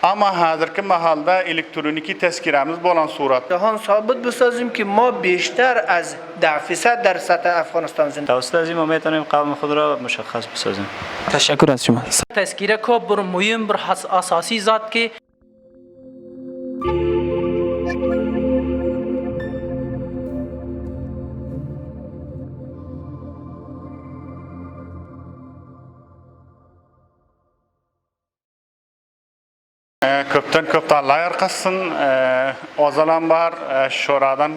Amma häzirki mahalda elektroniki tezkirämiz bolan surat. Jahan sabit bisazim ki ma beşter az 10 fisad dar satah Afghanistan zindagi. توسط از این ما میتونیم قوم خود را مشخص بسازیم. Teşekkür az şuma. Tezkire köp bir mühim bir asasy zat ki. Köpden köp Alla ýarkasyn. Ozalam bar Şoradan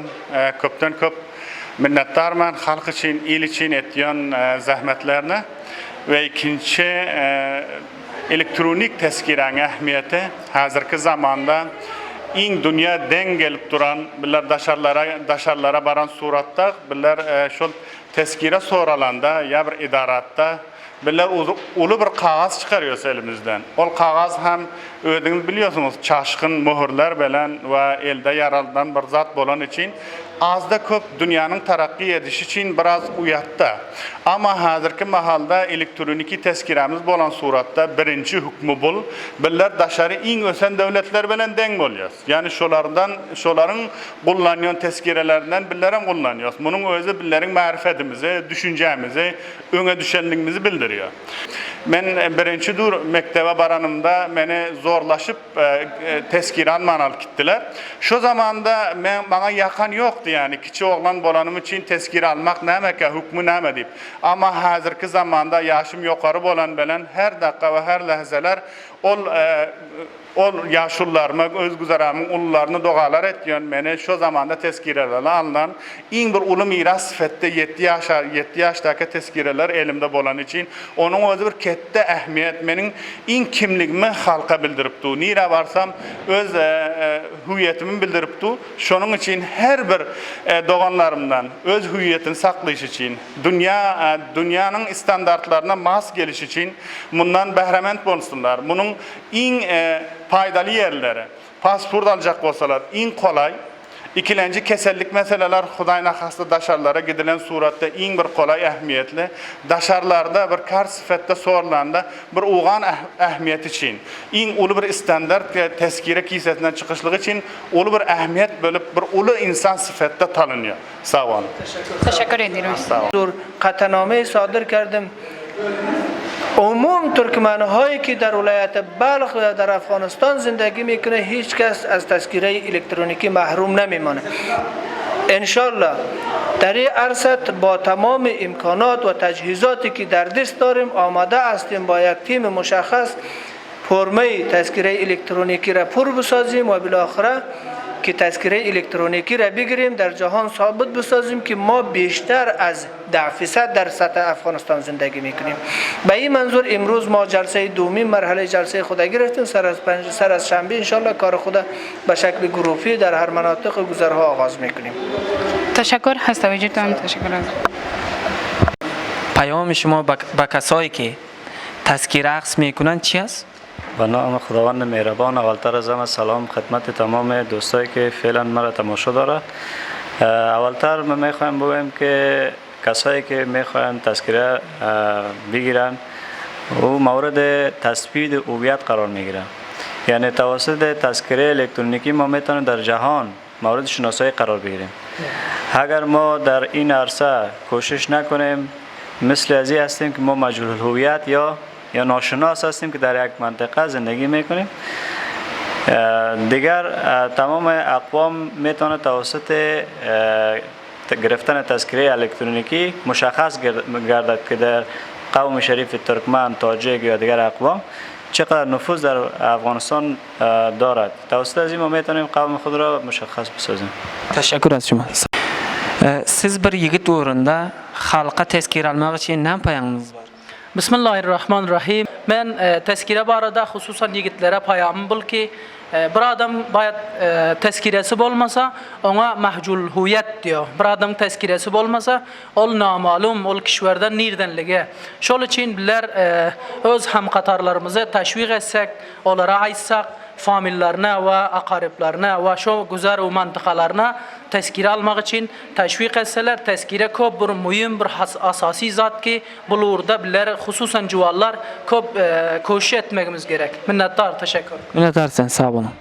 köpden köp minnetdar men halk üçin il üçin etýän zähmetlerine we ikinji elektronik tezkiräň ähmiýeti häzirki zamanda iň dünýä deň gelip duran biller daşarlara daşarlara baran suratda biller şol tezkire soralanda ýa bir edaratda Bizler uly bir kagyz çykarýarys elimizden. Ol kagyz hem özüňiz bilýärsiňiz, çaşgyn möhürler bilen we elde ýaradylan bir zat bolany üçin azda-köp dünýäniň terakgy edişi üçin biraz uýatda. Amma häzirki mahalda elektroniki tezkirämiz bolan suratda birinji hükmi bul, bizler daşary iň ösen döwletler bilen deň bolýarys. Ýagny şolardan, şolaryň gullanýan tezkirelerinden bizlerem gullanýarys. Munuň özi bizleriň marifedimizi, düşünjämizi öňe düşenligimizi bildirýär. Men birinji dur mekdebe baranymda meni zorlaşyp tezkire alman alyp gitdiler. Şo zamanda men maňa ýakan ýokdy ýagny kiçi oglan bolanym üçin tezkire almak nämekä hükmi näme diýip. Amma häzirki zamanda ýaşym ýokary bolan bilen her dakga we her lähzeler ol Ol ýaşulularyma, öz güzeramyň ulularyna dogalar etýän, meni şo zamanda tezkirelerine alnan iň bir uly miras sypatda ýetdi ýaşa, ýetdi ýaşdaka tezkireler elimde bolany üçin, onuň özi bir ketde ähmiýet, meniň iň kimligimi halka bildirip dur. Nirä barsam öz hüwiýetimi bildirip dur. Şonuň üçin her bir doganlarymdan öz hüwiýetini saklyşy üçin, dünýä, dünýäniň standartlaryna mas gelişi üçin mundan bährement bolsunlar. Munuň Iň paýdaly ýerleri, pasport aljak bolsalar iň kolaý, ikilenji kesellik meseleler Hudaý nahasda daşarlara gidilen suratda iň bir kolaý ähmiýetli, daşarlarda bir kar syfatda sorlanda bir ugan ähmiýeti üçin, iň uly bir standart we tezkire kisesinden çykyşlygy üçin uly bir ähmiýet bolup bir uly insan syfatda tanynýar. Sag boluň. Teşekkür ediyorum. Kataname sadyr kerdim. Umum Türkmenhایی که در ولایت بلخ و در افغانستان زندگی میکنه هیچ کس از تذکره الکترونیکی محروم نمیمانه انشالله در این عرصه با تمام امکانات و تجهیزاتی که در دست داریم آماده هستیم با یک تیم مشخص فرمه تذکره الکترونیکی را پر بسازیم و بالاخره که تذکره الکترونیکی را بگیریم در جهان ثابت بسازیم که ما بیشتر از 10 فیصد در سطح افغانستان زندگی میکنیم به این منظور امروز ما جلسه دومی مرحله جلسه خود گرفتیم سر از پنج سر از شنبه انشالله کار خود به شکل گروپی در هر مناطق گذرها آغاز میکنیم تشکر از توجهتان تشکر از پیام شما به کسایی که تذکیره اخذ میکنند چی است؟ به نام خداوند مهربان اولتر از همه سلام خدمت تمام دوستایی که فعلا مرا تماشا داره اولتر من میخوایم بگویم که کسایی که میخواین تذکره بگیرن او مورد تثبیت هویت قرار میگیره یعنی توسط تذکره الکترونیکی ما میتونیم در جهان مورد شناسایی قرار بگیریم اگر ما در این عرصه کوشش نکنیم مثل ازی هستیم که ما مجهول الهویت یا یا ناشناس هستیم که در یک منطقه زندگی میکنیم دیگر تمام اقوام میتونه توسط گرفتن تذکره الکترونیکی مشخص گردد که در قوم شریف ترکمن، تاجیک یا دیگر اقوام چقدر نفوذ در افغانستان دارد توسط از این ما میتونیم قوم خود را مشخص بسازیم Teşekkür az şuma. Siz bir ýigit ugrunda halka tezkire almak üçin näme paýamyňyz bar? Bismillahirrahmanirrahim. Men tezkire barada hususan ýigitlere paýamym bul ki, bir adam baýat tezkiresi bolmasa, oňa mahjul huýet diýýär. Bir adamyň tezkiresi bolmasa, ol namalum, ol kişwerden nirdenlige. Şol üçin bizler öz hamkatarlarymyzy teşwik etsek, olara aýtsak. famillaryna we akaryplaryna we şo güzer we mantykalaryna tezkire almak üçin teşwik etseler, tezkire köp bir mühim bir asasy zat ki bul ugurda bizler hususan juwanlar köp köşiş etmegimiz gerek. Minnetdar, teşekkür. Minnetdar sen, sag boluň.